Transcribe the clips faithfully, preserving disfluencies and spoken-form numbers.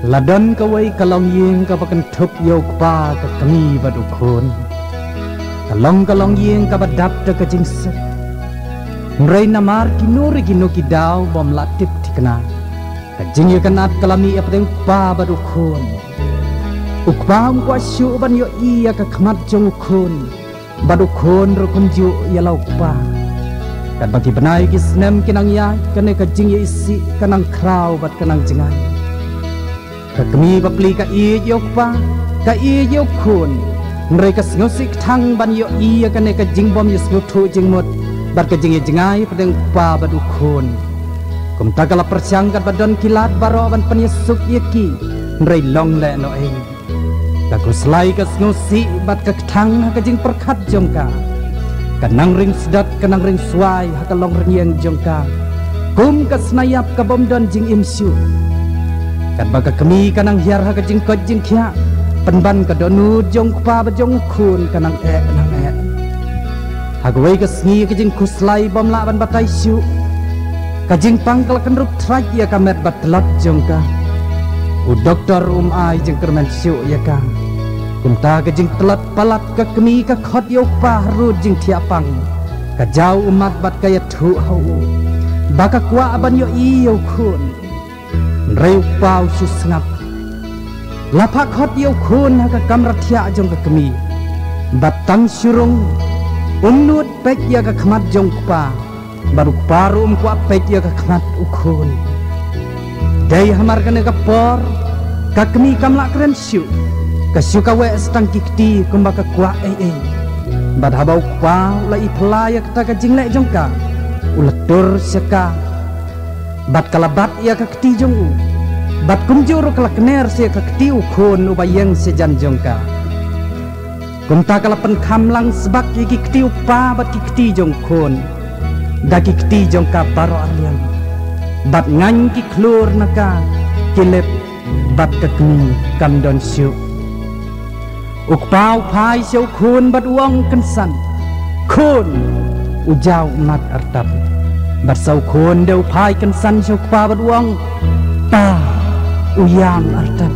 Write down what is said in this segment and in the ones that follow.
La don kawei ka longïing kaba kynthup ïa u kpa, ka kmie bad u khun. Ka long ka longïing kaba dap da ka jingsuk. Hynrei namar kino re kino ki daw bym lah tip thikna, ka jingïakynad ka la mih hapdeng u kpa bad u khun. U kpa um kwah shuh ban ïohi ïa ka khmat jong u khun, bad u khun ruh kumjuh ïa la u kpa. Katba ki bnai ki snem ki nang ïaid, kane ka jingïaisih ka nang khraw bad ka nang jngai. Ka kmie bapli ka ïeit ïa u kpa, ka ïeit ïa u khun. Hynrei ka sngewsih kthang ban ïohi ïa kane ka jingbym ïasngewthuh jingmut bad ka jingïajngai hapdeng u kpa bad u khun. Kumta ka la pyrshang katba don ki lad baroh ban pynïasuk ïa ki, hynrei long lehnohei. Ka khuslai ka sngewsih bad ka kthang ha ka jingpyrkhat jong ka. Ka nang ring sdot, ka nang ring swai ha ka longrynïeng jong ka, kum ka sna ïap kabym don jingim shuh. Katba ka kmie ka nang hiar ha ka jingkoit jingkhiah, pynban ka dohnud jong u kpa bad jong u khun ka nang eh nang eh. Ha kawei ka sngi ka jingkhuslai bym lah ban batai shuh, ka jingpang ka la kynrup trai ïa ka met bad tlot jong ka. U doktor um ai jingkyrmen shuh ïa ka. Kumta ka jingtlot palat ka kmie ka khot ïa u kpa harud jingthiah pang. Ka jaw ummat bad ka ïathuh ha u ba ka kwah ban ïohi ïa u khun. Hynrei u kpa u shu sngap. La phah khot ïa u khun ha ka kamra thiah jong ka kmie. Bad tang shu rung, um nud peit ïa ka khmat jong u kpa, bad u kpa ruh um kwah peit ïa ka khmat u khun. Dei hamar kane ka por, ka kmie kam lah kren shuh. Ka shu kaweh sa tang ki kti kumba ka kwah ei ei. Bad haba u kpa u la i phylla ïa kata ka jingleh jong ka, u la tur sha ka. Bad ka la bat ïa ka kti jong u. Bad kumjuh ruh ka la kner sha ka kti u khun uba ïeng shajan jong ka. Kumta ka la pynkham lang sbak ïa ki kti u kpa bad ki kti jong u khun, da ki kti jong ka baroh arliang. Bad ngaiñ ki khlur na ka, ki lip, bad ka kmie kam don shuh. U kpa u phai sha u khun bad u ong kynsan, "Khun, u jaw ummat artat." Bad sa u khun de u phai kynsan sha u kpa bad u ong, "Pa, u ïam artat.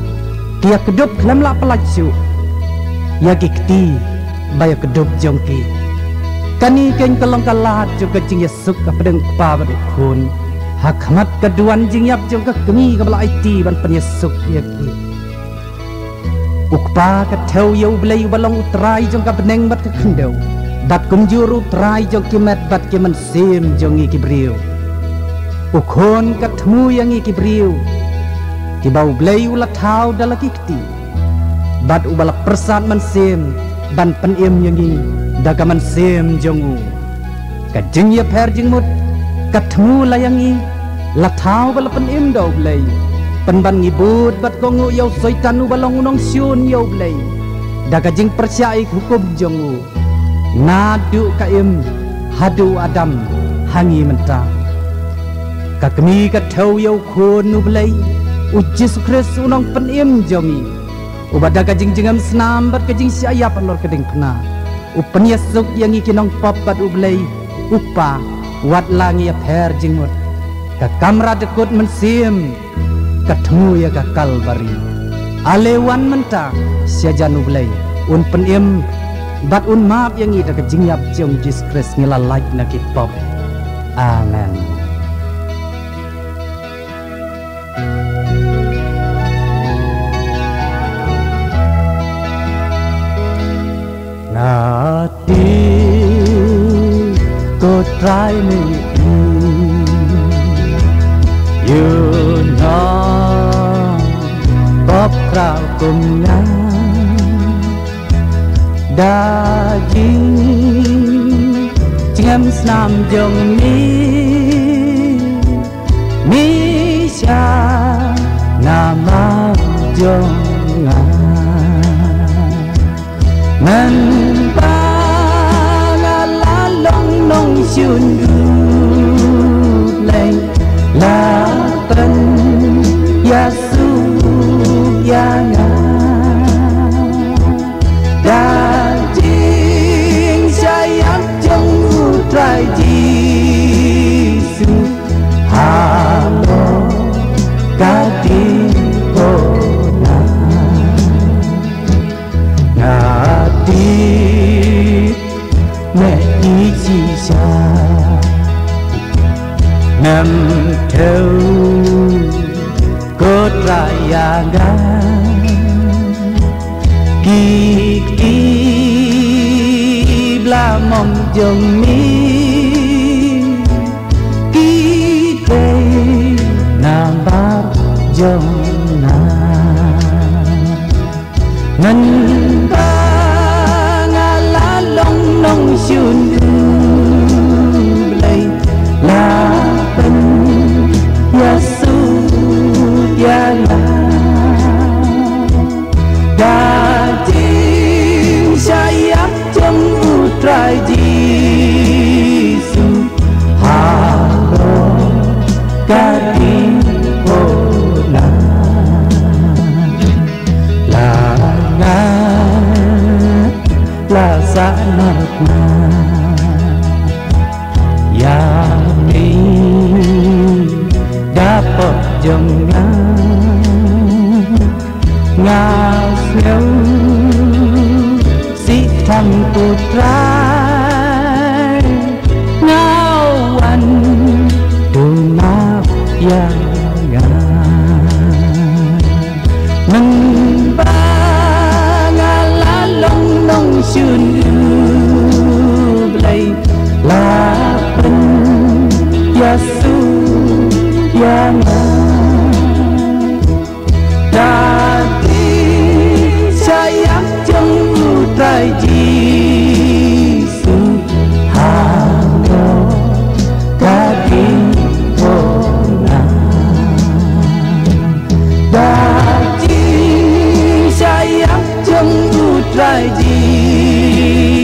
Ki ïakdup khlem lah pyllait shuh ïa ki kti ba ïakdup jong ki." Kane keiñ ka long ka lad jong ka jingïasuk hapdeng u kpa bad u khun, ha khmat ka duwan jingïap jong ka kmie kaba la aiti ban pynïasuk ïa ki. U kpa ka thew ïa U Blei uba long U Trai jong ka bneng bad ka khyndew, bad kumjuh ruh U Trai jong ki met bad ki mynsiem jong ngi ki briew. U khun ka thmu ïa ngi ki briew kiba U Blei u la thaw da la ki kti, bad uba la pyrsad mynsiem ban pynim ïa ngi da ka mynsiem jong u. Ka jingïapher jingmut ka thmu la ïa ngi, la thaw ba la pynim da U Blei. Pynban ngi bud bad kohnguh ïa u Soitan uba long u nongshun ïa U Blei, da ka jingpyrshah ïa ki hukum jong u, naduh ka Im haduh u Adam ha ngi mynta. Ka kmie ka thew ïa u Khun U Blei, U Jisu Khrist u Nongpynim jong ngi, uba da ka jingjngem snam bad ka jingshah ïap halor ka diengphna u pynïasuk ïa ngi ki nongpop bad U Blei U Kpa, wat la ngi ïapher jingmut. Ka kamra dkut mynsiem ka thmu ïa ka Kalbari. Ale wan mynta shajan U Blei, un pynim bad un map ïa ngi da ka jingïap jong U Jisu Khrist, ngi la lait na ki pop. Amen. Nga tip ko Trai me ïoh nongpop khraw kum nga. Da jingngem snam jong mi, mi shah na maw jong nga. Mynba nga la long nongshun U Blei, la pynïasuk ïa nga. Da jingshah ïap jong U Trai Jisu, halor ka diengphna. Ngam thew ko Trai ïa nga ki kti bla mong jong mi, ki tei nambar jong nga. Ngan ba nga la long nongshun u Blei, la pynïasuk ïa nga. Da jingshah ïap jong u Trai Jisu, halor ka diengphna. La nga la sahnarphna ïa mi da pop jong nga. Nga sngew sih tang u Trai, nga wan tu map ïa nga. Ngan ba nga la long nongshun u Blei, la pynïasuk ïa nga. Da jingshah ïap jong u Trai Jisu, halor ka diengphna. Da jingshah ïap jong u Trai Jisu.